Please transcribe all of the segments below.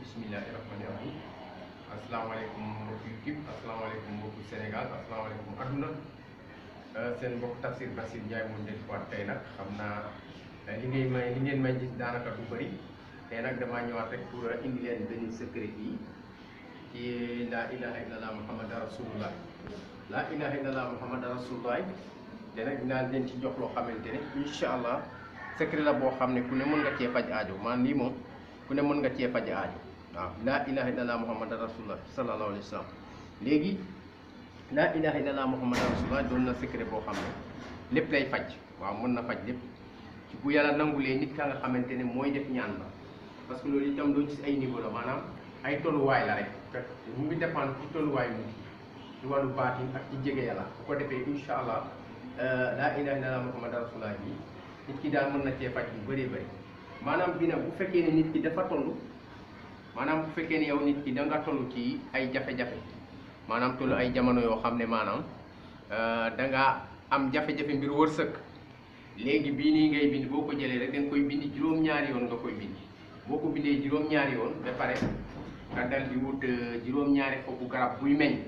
bismillahirrahmanirrahim. Assalamualaikum mbokk YouTube, assalamualaikum mbokk Sénégal, assalamualaikum aduna. Seen mbokk Tafsir Bassir Ndiaye moo del quoi tey nag xam naa li ngeen may gis daanaka du bëri tey nag damaa ñëwaat rek pour indi leen benn secret yi ci la ilaha illallah muhammad rasulullah. La ilaha illallah muhammad rasulullah te nag dinaa leen ci jox loo xamante ne incha allah secret la boo xam ne ku ne mën nga cee faj aajo man lii moom ku ne mën nga cee faj aajo waaw. La ilaha illallah muhammad rasulullah sallallahu alayhi wa sallam. Léegi la ilaha illallah muhammad rasulullah doon na secret boo xam ne lépp lay faj waaw, mën na faj lépp ci bu yàlla nangulee nit ka nga xamante ne mooy def ñaan ba, parce que loolu itam doo gis ay niveau la, maanaam ay tolluwaay la rek mu ngi dépendre ci tolluwaay mu ci wàllu baatin ak ci jege yàlla. bu ko defee incha allah la ilaha illallah muhammad rasulullah bi nit ki daal mën na cee faj bu bëree bëri. maanaam bi nag bu fekkee ne nit ki dafa toll, maanaam bu fekkee ne yow nit ki da nga toll ci ay jafe-jafe, maanaam toll ay jamono yoo xam ne maanaam da nga am jafe-jafe mbir wërsëg. léegi bii nii ngay bind boo ko jëlee rek da nga koy bind juróom-ñaari yoon nga koy bind. boo ko bindee juróom-ñaari yoon ba pare nga dal di wut juróom-ñaari xobu garab buy meññ,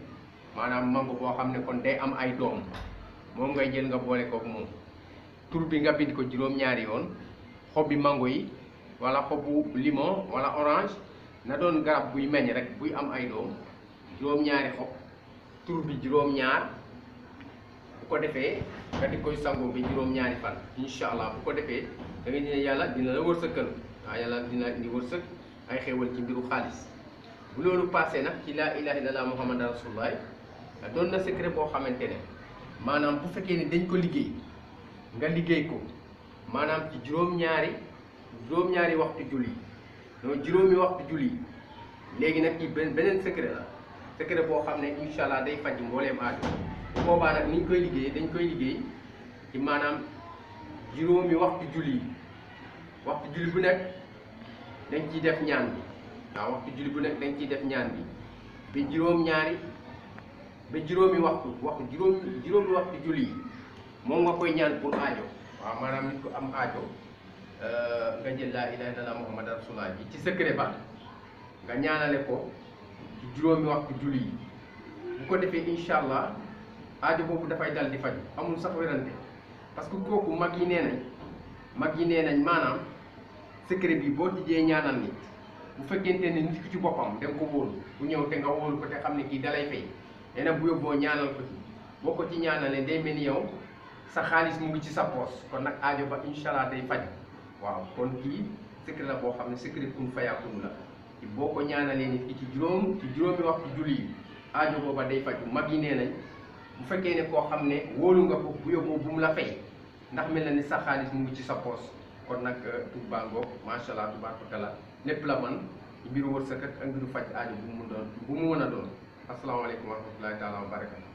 maanaam mango boo xam ne kon day am ay doom, moom ngay jël nga boole kook moom. tur bi nga bind ko juróom-ñaari yoon, xob bi mango yi wala xobu limon wala orange na doon garab buy meññ rek buy am ay doom, juróom-ñaari xob, tur bi juróom-ñaar. bu ko defee nga di koy sangoo bi juróom-ñaari fan incha allah. bu ko defee da nga ne yàlla dina la wërsëgal, waaw yàlla dina indi wërsëg ay xéewal ci mbiru xaalis. bu loolu passé nag ci laa ilaha illallah muhammad rasulullah doon na secret boo xamante ne maanaam bu fekkee ne dañ ko liggéey nga liggéey ko maanaam ci juróom-ñaari waxtu julli donc juróomi waxtu julli. léegi nag ci beneen secret la, secret boo xam ne incha allah day faj mbooleem aajo. bu boobaa nag ni ñu koy liggéey dañ koy liggéey ci maanaam juróomi waxtu julli bu nekk dañ ciy def ñaan bi. waaw waxtu julli bu nekk dañ ciy def ñaan bi ba juróomi waxtu julli yi moom nga koy ñaan pour aajo. waaw maanaam nit ko am aajo nga jël laa ilaha illallah muhammad rasulullah bi ci secret ba nga ñaanale ko ci juróomi waxtu julli yi. bu ko defee incha allah aajo boobu dafay dal di faj, amul sax werante. parce que kooku mag yi nee nañ maanaam secret bi boo tijjee ñaanal nit, bu fekkente ne nit ki ci boppam da nga ko wóolu, bu ñëw te nga wóolu ko te xam ne kii dalay fay, nee na bu yóbboo ñaanal ko ci, boo ko ci ñaanalee day mel ni yow sa xaalis mu ngi ci sa poos, kon nag aajo ba incha allah day faj. waaw kon kii secret la boo xam ne secret kun fayakun la. boo ko ñaanalee nit ki ci juróomi waxtu julli yi aajo booba day faj. mag yi nee nañ bu fekkee ne koo xam ne wóolu nga ko, bu yóbboo bu mu la fay, ndax mel na ni sa xaalis mu ngi ci sa poos. kon nag tur bangoog macha allah tubaarkalla lépp la man mbiru wërsëg ak mbiru faj aajo bu mu mën a doon. asalaamaaleykum wa rahmatulahi taala wa barakatu.